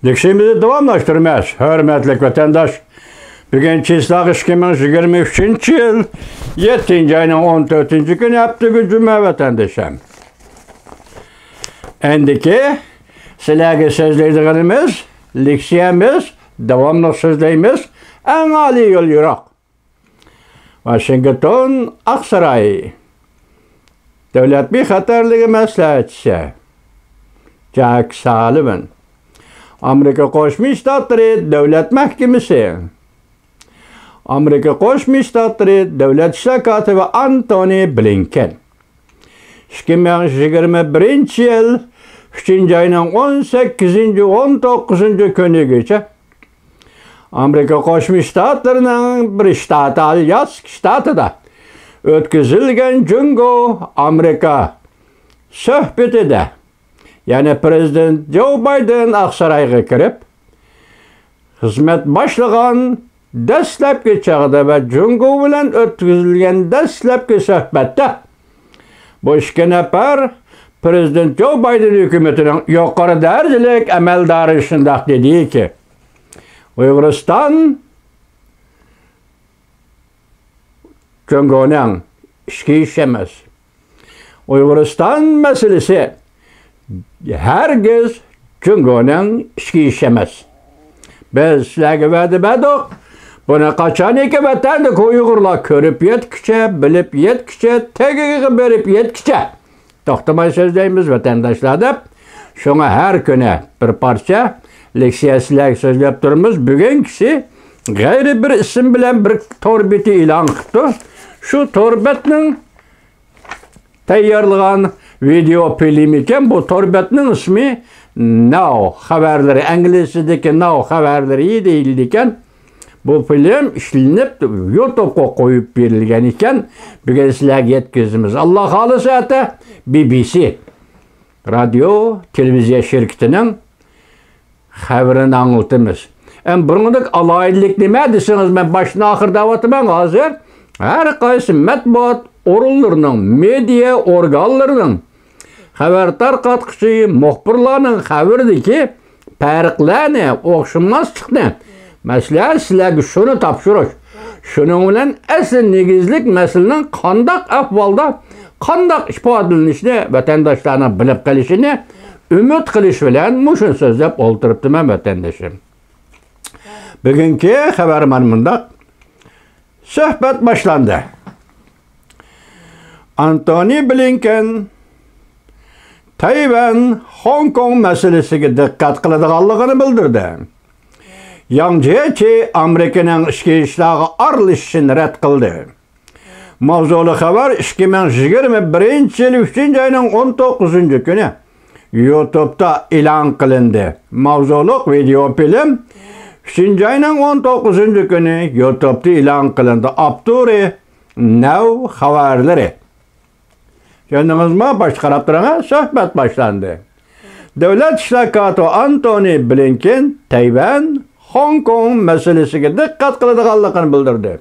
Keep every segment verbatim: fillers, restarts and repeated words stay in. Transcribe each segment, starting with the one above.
دېيىشىمىزنى داۋاملاشتۇرىمىز، ھۆرمەتلىك ۋەتەنداش. بۈگۈن چىسلاق ئىككى مىڭ يىگىرمە ئۈچىنچى يىل يەتتىنچى ئاينىڭ ئون تۆتىنچى كۈنى، ھەپتىگۈ جۈمە، ۋەتەندىشىم. ئەندىكى سىلەرگە سۆزلەيدىغىنىمىز، لېكسىيەمىز، داۋاملىق سۆزلەيمىز، ئەڭ ئالىي يول يورۇق. ۋاشىنگتون، ئاقساراي. دۆلەت بىخەتەرلىكى مەسلىھەتچىسى جاك سالىۋان. ئامېرىكا قوشما شتاتلىرى دۆلەت مەھكىمىسى. ئامېرىكا قوشما شتاتلىرى دۆلەت ئىشلار كاتىپى ئانتونى بلىنكېن. ئىككى مىڭ يىگىرمە بىرىنچى يىل ئۈچىنچى ئاينىڭ ئون سەككىزىنچى، ئون توققۇزىنچى كۈنىگىچە ئامېرىكا قوشما شتاتلىرىنىڭ بىر شتاتى، ئالياسكا شتاتىدا ئۆتكۈزۈلگەن جۇڭگو ئامېرىكا سۆھبىتىدە، يەنى پىرېزىدېنت جو بايدېن ئاقسارايغا كىرىپ، خىزمەت باشلىغان دەسلەپكى چاغدا ۋە جۇڭگو بىلەن ئۆتكۈزۈلگەن دەسلەپكى سۆھبەتتە بۇ ئىككى نەپەر پىرېزىدېنت جو بايدېن ھۆكۈمىتىنىڭ يۇقىرى دەرىجىلىك ئەمەلدارى شۇنداق دېدىكى، ئۇيغۇرىستان جۇڭگونىڭ ئىچكى ئىشى ئەمەس. ئۇيغۇرىستان مەسىلىسى ھەرگىز جۇڭگونىڭ ئىچكى ئىشى ئەمەس. بىز سىلەرگە ۋەدە بەردۇق. بۇنى قاچانكى ۋەتەندىكى ئۇيغۇرلار كۆرۈپ يەتكۈچە، بىلىپ يەتكۈچە، تېگىگە بېرىپ يەتكۈچە توختىماي سۆزلەيمىز، ۋەتەنداشلار، دەپ. شۇڭا ھەر كۈنى بىر پارچە لېكسىيە سىلەرگە سۆزلەپ تۇرىمىز. بۈگۈنكىسى غەيرىي بىر ئىسىم بىلەن بىر تور بېتى ئېلان قىپتۇ. شۇ تور بەتنىڭ تەييارلىغان ۋىدېئو فىلىم ئىكەن. بۇ تور بەتنىڭ ئىسمى ناۋ خەۋەرلىرى، ئىنگلىزچىدىكى ناۋ خەۋەرلىرى دېيىلىدىكەن. بۇ فىلىم ئىشلىنىپ، يۇتۇبقا قويۇپ بېرىلگەن ئىكەن. بۈگۈن سىلەرگە يەتكۈزىمىز. ئاللا خالىسا، ئەتە بى بى سى رادىيو تېلېۋىزىيە شىركىتىنىڭ خەۋىرىنى ئاڭلىتىمىز. ئەمما بۇنىڭدىكى ئالاھىدىلىك نېمە دېسىڭىز، مەن باشتىن ئاخىر دەۋاتىمەن ھازىر. ھەر قايسى مەتبۇئات ئورۇنلىرىنىڭ، مېدىيا ئورگانلىرىنىڭ، خەۋەر تارقاتقۇچى مۇخبىرلارنىڭ خەۋىرىدىكى پەرقلەرنى، ئوخشىماسلىقنى، مەسىلەن، سىلەرگە شۇنى تاپشۇرۇش، شۇنىڭ بىلەن ئەسلى نېگىزلىك مەسىلىنىڭ قانداق ئەھۋالدا، قانداق ئىپادىلىنىشىنى ۋەتەنداشلارنىڭ بىلىپ قېلىشىنى ئۈمىد قىلىش بىلەن مۇشۇنى سۆزلەپ ئولتۇرۇپتىمەن، ۋەتەندىشىم. بۈگۈنكى خەۋەر مانا مۇنداق. سۆھبەت باشلاندى. ئانتونى بلىنكېن تەيۋەن، خوڭكوڭ مەسىلىسىگە دىققەت قىلىدىغانلىقىنى بىلدۈردى. ياڭ جيېچى ئامېرىكىنىڭ ئىچكى ئىشلارغا ئارىلىشىشىنى رەت قىلدى. ماۋزۇلۇق خەۋەر ئىككى مىڭ يىگىرمە بىرىنچى يىل ئۈچىنچى ئاينىڭ ئون توققۇزىنچى كۈنى يۇتۇبتا ئېلان قىلىندى. ماۋزۇلۇق ۋىدېئو فىلىم ئۈچىنچى ئاينىڭ ئون توققۇزىنچى كۈنى يۇتۇبتا ئېلان قىلىندى. ئاپتورى نەۋ خەۋەرلىرى. چۈشەندىڭىزمۇ؟ باشتا قاراپ تۇرۇڭ، سۆھبەت باشلاندى. دۆلەت ئىشلار كاتىپى ئانتونى بلىنكېن تەيۋەن، خوڭكوڭ مەسىلىسىگە دىققەت قىلىدىغانلىقىنى بىلدۈردى.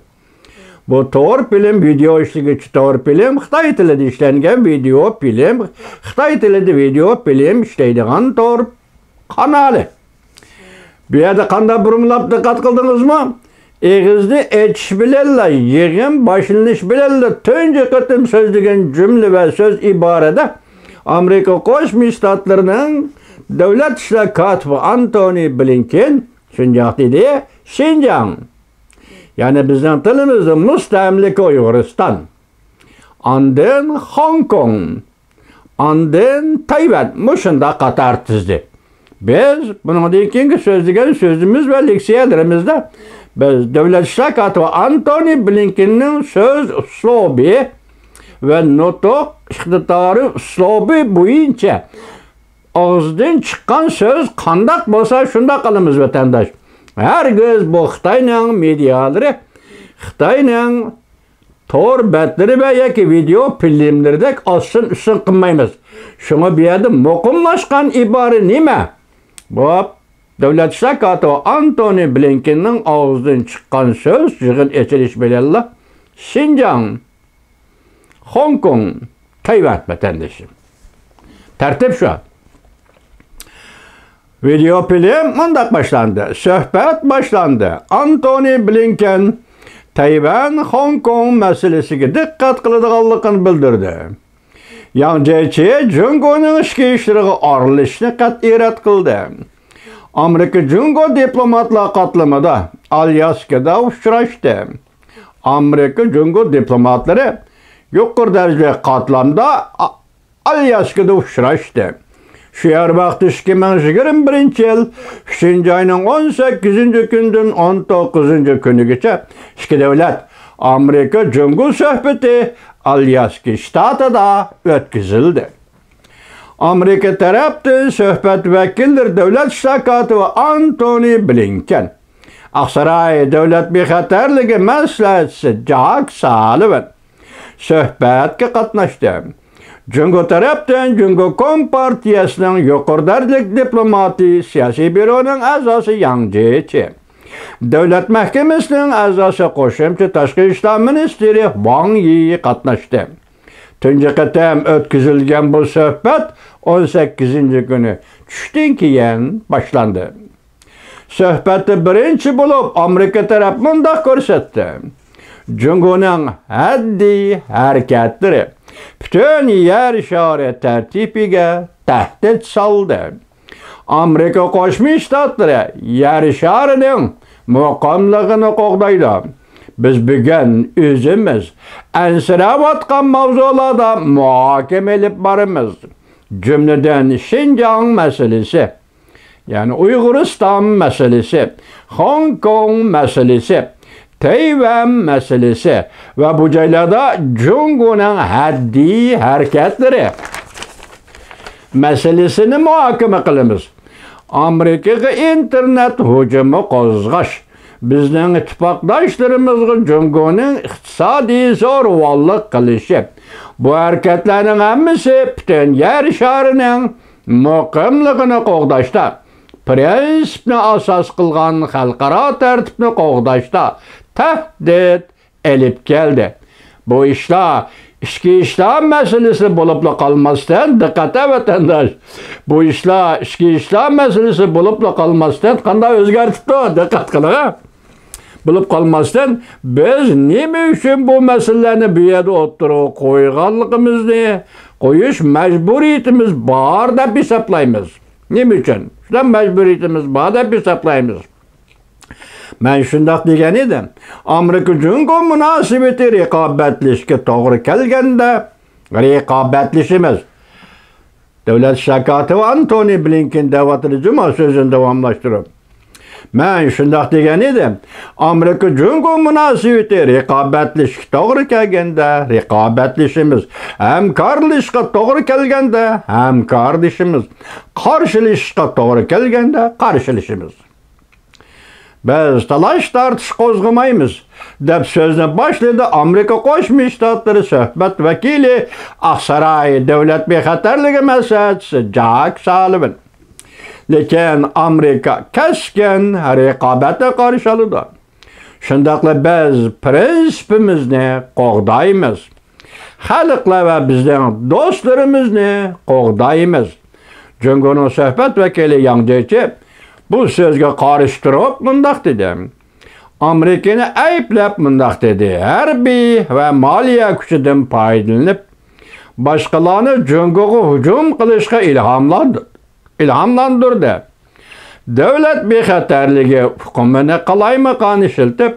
بۇ تور فىلىم، ۋىدېئو ئىشلىگۈچى تور فىلىم، خىتاي تىلىدا ئىشلەنگەن ۋىدېئو فىلىم، خىتاي تىلىدا ۋىدېئو فىلىم ئىشلەيدىغان تور قانالى. بۇ يەردە قانداق بۇرمىلاپ دىققەت قىلدىڭىزمۇ؟ ئېغىزنى ئېچىش بىلەنلا، يىغىن باشلىنىش بىلەنلا تۇنجى قېتىم سۆزلىگەن جۈملە ۋە سۆز ئىبارىدە ئامېرىكا قوشما شتاتلىرىنىڭ دۆلەت ئىشلار كاتىپى ئانتونى بلىنكېن شۇنداق دېدى، شىنجاڭ. يەنى بىزنىڭ تىلىمىزدا مۇستەملىكە ئۇيغۇرىستان. ئاندىن خوڭكوڭ. ئاندىن تەيۋەن مۇشۇنداق قاتار تىزدى. بىز بۇنىڭدىن كېيىنكى سۆزلىگەن سۆزىمىز ۋە لېكسىيەلىرىمىزدە بىز دۆلەت ئىشلار كاتىپى ئانتونى بلىنكېننىڭ سۆز ئۇسلۇبى ۋە نۇتۇق ئىقتىدارى ئۇسلۇبى بويىچە ئاغزىدىن چىققان سۆز قانداق بولسا شۇنداق قىلىمىز، ۋەتەنداش. ھەرگىز بۇ خىتاينىڭ مېدىيالىرى، خىتاينىڭ تور بەتلىرى ۋە ياكى ۋىدېئو فىلىملىرىدەك ئاستىن ئۈستۈن قىلمايمىز. شۇڭا بۇ يەردە مۇقىملاشقان ئىبارە نېمە؟ بۇ دۆلەت ئىشلار كاتىپى ئانتونى بلىنكېننىڭ ئاغزىدىن چىققان سۆز يىغىن ئېچىلىش بىلەنلا شىنجاڭ، خوڭكوڭ، تەيۋەن ۋەتەندىشى. تەرتىپ شۇ. ۋىدېئو فىلىم مۇنداق باشلاندى. سۆھبەت باشلاندى. ئانتونى بلىنكېن تەيۋەن، خوڭكوڭ مەسىلىسىگە دىققەت قىلىدىغانلىقىنى بىلدۈردى. ياڭ جيېچى جۇڭگونىڭ ئىچكى ئىشلىرىغا ئارىلىشىشنى قەتئىي رەت قىلدى. ئامېرىكا جۇڭگو دىپلوماتلار قاتلىمىدا ئالياسكىدا ئۇچراشتى. ئامېرىكا جۇڭگو دىپلوماتلىرى يۇقىرى دەرىجىلىك قاتلامدا ئالياسكىدا ئۇچراشتى. شۇ يەر ۋاقتى ئىككى مىڭ يىگىرمە بىرىنچى يىل ئۈچىنچى ئاينىڭ ئون سەككىزىنچى كۈنىدىن ئون توققۇزىنچى كۈنىگىچە ئىككى دۆلەت ئامېرىكا جۇڭگو سۆھبىتى ئالياسكا شتاتىدا ئۆتكۈزۈلدى. ئامېرىكا تەرەپتىن سۆھبەت ۋەكىللىرى دۆلەت ئىشلار كاتىپى ئانتونى بلىنكېن، ئاقساراي دۆلەت بىخەتەرلىكى مەسلىھەتچىسى جاك سالىۋان سۆھبەتكە قاتناشتى. جۇڭگو تەرەپتىن جۇڭگو كومپارتىيەسىنىڭ يۇقىرى دەرىجىلىك دىپلوماتى سىياسىي بيۇرونىڭ ئەزاسى ياڭ جيېچى، دۆلەت مەھكىمىسىنىڭ ئەزاسى، قوشۇمچە تاشقى ئىشلار مىنىستىرى ۋاڭ يى قاتناشتى. تۇنجى قېتىم ئۆتكۈزۈلگەن بۇ سۆھبەت ئون سەككىزىنچى كۈنى چۈشتىن كېيىن باشلاندى. سۆھبەتتە بىرىنچى بولۇپ ئامېرىكا تەرەپ مۇنداق كۆرسەتتى: جۇڭگونىڭ ھەددىي ھەرىكەتلىرى پۈتۈن يەر شارى تەرتىپىگە تەھدىت سالدى. ئامېرىكا قوشما شتاتلىرى يەر شارىنىڭ مۇقىملىقىنى قوغدايدۇ. بىز بۈگۈن ئۆزىمىز ئەنسىرەۋاتقان ماۋزۇلاردا مۇھاكىمە ئېلىپ بارىمىز. جۈملىدىن شىنجاڭ مەسىلىسى، يەنى ئۇيغۇرىستان مەسىلىسى، خوڭكوڭ مەسىلىسى، تەيۋەن مەسىلىسى ۋە بۇ جايلاردا جۇڭگونىڭ ھەددىي ھەرىكەتلىرى مەسىلىسىنى مۇھاكىمە قىلىمىز. ئامېرىكىغا ئىنتېرنېت ھۇجۇمى قوزغاش، بىزنىڭ ئىتتىپاقداشلىرىمىزغا جۇڭگونىڭ ئىقتىسادىي زورۋاللىق قىلىشى، بۇ ھەرىكەتلەرنىڭ ھەممىسى پۈتۈن يەر شارىنىڭ مۇقىملىقىنى قوغداشتا، پىرىنسىپنى ئاساس قىلغان خەلقئارا تەرتىپنى قوغداشتا تەھدىت ئېلىپ كەلدى. بۇ ئىشلار ئىچكى ئىشلار مەسىلىسى بولۇپلا قالماستىن، دىققەت ۋەتەنداش، بۇ ئىشلار ئىچكى ئىشلار مەسىلىسى بولۇپلا قالماستىن، قانداق ئۆزگەرتىپتۇ؟ دىققەت قىلىڭ. بولۇپ قالماستىن، بىز نېمە ئۈچۈن بۇ مەسىلىلەرنى بۇ يەردە ئوتتۇرىغا قويغانلىقىمىزنى، قويۇش مەجبۇرىيىتىمىز بار دەپ ھېسابلايمىز؟ نېمە ئۈچۈن شۇنداق مەجبۇرىيىتىمىز بار دەپ ھېسابلايمىز؟ مەن شۇنداق دېگەن ئىدىم. ئامېرىكا جۇڭگو مۇناسىۋىتى رىقابەتلىشىشكە توغرا كەلگەندە رىقابەتلىشىمىز. دۆلەت ئىشلار كاتىپى ئانتونى بلىنكېن دەۋاتىدۇ جۇما سۆزىنى داۋاملاشتۇرۇپ. مەن شۇنداق دېگەن ئىدىم. ئامېرىكا جۇڭگو مۇناسىۋىتى رىقابەتلىشىشكە توغرا كەلگەندە رىقابەتلىشىمىز. ھەمكارلىشىشقا توغرا كەلگەندە ھەمكارلىشىمىز. قارشىلىشىشقا توغرا كەلگەندە قارشىلىشىمىز. بىز تالاش-تارتىش قوزغىمايمىز، دەپ سۆزنى باشلىدى ئامېرىكا قوشما شتاتلىرى سۆھبەت ۋەكىلى، ئاقساراي دۆلەت بىخەتەرلىكى مەسلىھەتچىسى جاك سالىۋان. لېكىن ئامېرىكا كەسكىن رىقابەتنى قارشى ئالىدۇ. شۇنداقلا بىز پىرىنسىپىمىزنى قوغدايمىز. خەلقلەر ۋە بىزنىڭ دوستلىرىمىزنى قوغدايمىز. جۇڭگونىڭ سۆھبەت ۋەكىلى ياڭ جيېچى بۇ سۆزگە قارشى تۇرۇپ مۇنداق دېدى: ئامېرىكىنى ئەيىبلەپ مۇنداق دېدى، ھەربىي ۋە مالىيە كۈچىدىن پايدىلىنىپ، باشقىلارنى جۇڭگوغا ھۇجۇم قىلىشقا ئىلھاملاندۇ-، ئىلھاملاندۇردى. دۆلەت بىخەتەرلىكى ئۇقۇمىنى قالايمىقان ئىشلىتىپ،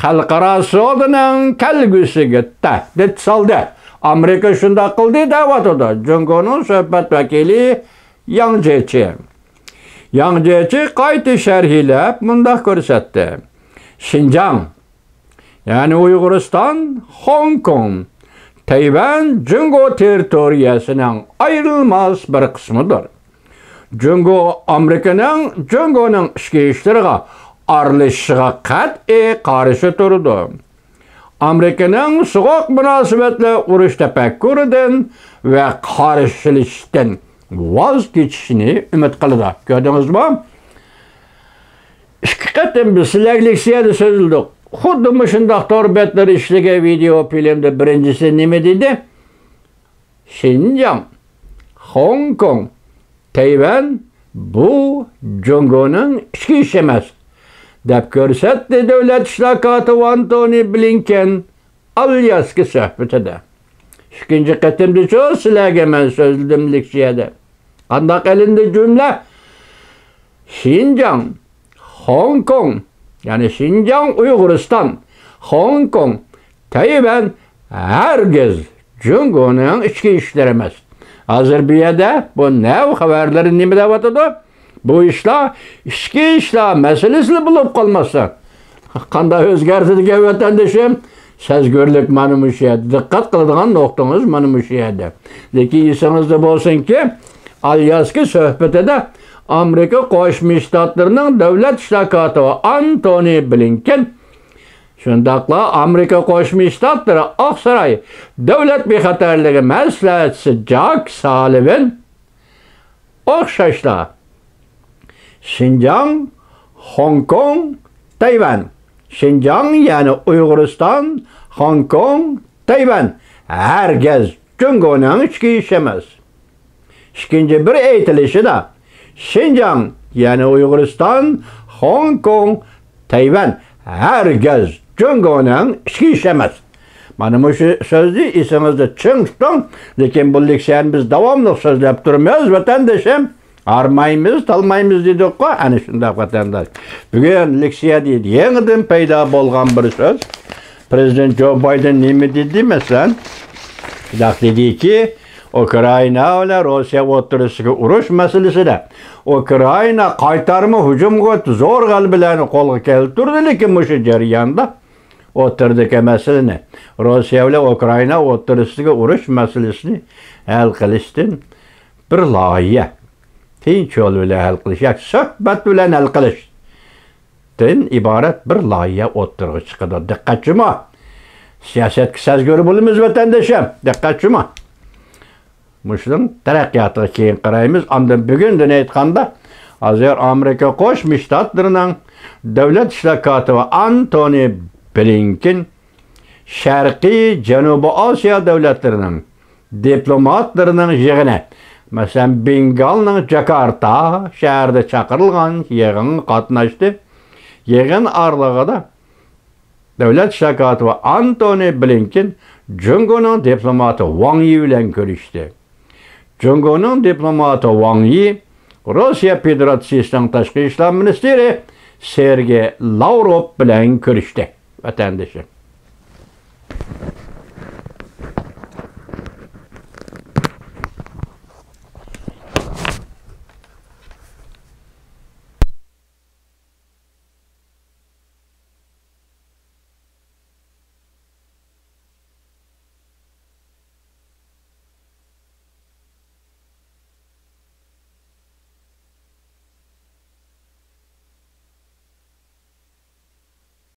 خەلقئارا سودىنىڭ كەلگۈسىگە تەھدىت سالدى. ئامېرىكا شۇنداق قىلدى دەۋاتىدۇ جۇڭگونىڭ سۆھبەت ۋەكىلى ياڭ جيېچى. ياڭ جيېچى قايتا شەرھلەپ مۇنداق كۆرسەتتى: شىنجاڭ، يەنى ئۇيغۇرىستان، خوڭكوڭ، تەيۋەن جۇڭگو تېررىتورىيەسىنىڭ ئايرىلماس بىر قىسمىدۇر. جۇڭگو ئامېرىكىنىڭ جۇڭگونىڭ ئىچكى ئىشلىرىغا ئارىلىشىشىغا قەتئىي قارشى تۇرىدۇ. ئامېرىكىنىڭ سوغۇق مۇناسىۋەتلەر ئۇرۇش تەپەككۇرىدىن ۋە قارشىلىشىشتىن ۋاز كېچىشىنى ئۈمىد قىلىدۇ. كۆردىڭىزمۇ؟ ئىككى قېتىم بىز سىلەرگە لېكسىيەدە سۆزلىدۇق. خۇددى مۇشۇنداق تور بەتلىرى ئىشلىگەن ۋىدېئو فىلىمدا بىرىنچىسى نېمە دېدى؟ شىنجاڭ، خوڭكوڭ، تەيۋەن بۇ جۇڭگونىڭ ئىچكى ئىشى ئەمەس، دەپ كۆرسەتتى دۆلەت ئىشلار كاتىپى ئانتونى بلىنكېن ئالياسكا سۆھبىتىدە. ئىككىنچى قېتىمدىچۇ سىلەرگە مەن سۆزلىدىم لېكسىيەدە. قانداق ئېلىندى جۈملە؟ شىنجاڭ، خوڭكوڭ، يەنى شىنجاڭ ئۇيغۇرىستان، خوڭكوڭ، تەيۋەن ھەرگىز جۇڭگونىڭ ئىچكى ئىشلىرى ئەمەس. ھازىر بۇ يەردە بۇ نەۋ خەۋەرلىرى نېمە دەۋاتىدۇ؟ بۇ ئىشلار ئىچكى ئىشلار مەسىلىسىلا بولۇپ قالماسا، قانداق ئۆزگەرتىدىكەن ۋەتەندىشىم؟ سەزگۈرلۈك مانا مۇشۇ يەردە، دىققەت قىلىدىغان نۇقتىڭىز مانا مۇشۇ يەردە. لېكىن ئېسىڭىزدە بولسۇنكى، ئالياسكا سۆھبىتىدە ئامېرىكا قوشما شتاتلىرىنىڭ دۆلەت ئىشلار كاتىپى ئانتونى بلىنكېن، شۇنداقلا ئامېرىكا قوشما شتاتلىرى ئاقساراي دۆلەت بىخەتەرلىكى مەسلىھەتچىسى جاك سالىۋىن ئوخشاشلا شىنجاڭ، خوڭكوڭ، تەيۋەن. شىنجاڭ، يەنى ئۇيغۇرىستان، خوڭكوڭ، تەيۋەن ھەرگىز جۇڭگونىڭ ئىچكى ئىشى ئەمەس. ئىككىنچى بىر ئېيتىلىشىدا، شىنجاڭ، يەنى ئۇيغۇرىستان، خوڭكوڭ، تەيۋەن ھەرگىز جۇڭگونىڭ ئىچكى ئىشى ئەمەس. مانا مۇشۇ سۆزنى ئېسىڭىزدە چىڭ تۇتۇڭ. لېكىن بۇ لېكسىيەنى بىز داۋاملىق سۆزلەپ تۇرىمىز، ۋەتەندىشىم. ھارمايمىز، تالمايمىز دېدۇققۇ، ئەنە شۇنداق ۋەتەنداش. بۈگۈن لېكسىيەدە يېڭىدىن پەيدا بولغان بىر سۆز. پىرېزىدېنت جو بايدېن نېمە دېدى، مەسىلەن؟ شۇنداق دېدىكى، ئۇكرائىنا بىلەن روسىيە ئوتتۇرىسىدىكى ئۇرۇش مەسىلىسىدە ئۇكرائىنا قايتارما ھۇجۇمغا ئۆتتى، زور غەلىبىلەرنى قولغا كەلتۈردى، لېكىن مۇشۇ جەرياندا ئوتتۇرىدىكى مەسىلىنى، روسىيە بىلەن ئۇكرائىنا ئوتتۇرىسىدىكى ئۇرۇش مەسىلىسىنى ھەل قىلىشتىن بىر لايىھە، تىنچ يول بىلەن ھەل قىلىش ياكى سۆھبەت بىلەن ھەل قىلىشتىن ئىبارەت بىر لايىھە ئوتتۇرىغا چىقىدۇ. دىققەت جۇمۇ! سىياسەتكە سەزگۈر بولىمىز، ۋەتەندىشىم. دىققەت جۇمۇ! مۇشۇنىڭ تەرەققىياتىغا كېيىن قارايمىز. ئاندىن بۈگۈندىن ئېيتقاندا، ھازىر ئامېرىكا قوشما شتاتلىرىنىڭ دۆلەت ئىشلار كاتىپى ئانتونى بلىنكېن شەرقىي جەنۇبىي ئاسىيا دۆلەتلىرىنىڭ دىپلوماتلىرىنىڭ يىغىنى، مەسىلەن، بېنگالنىڭ جاكارتا شەھىرىدە چاقىرىلغان يىغىنغا قاتناشتى. يىغىن ئارىلىقىدا دۆلەت ئىشلار كاتىپى ئانتونى بلىنكېن جۇڭگونىڭ دىپلوماتى ۋاڭ يى بىلەن كۆرۈشتى. جۇڭگونىڭ دىپلوماتى ۋاڭ يى روسىيە فېدېراتسىيىسىنىڭ تاشقى ئىشلار مىنىستىرى سېرگېي لاۋروف بىلەن كۆرۈشتى. ۋەتەندىشىم.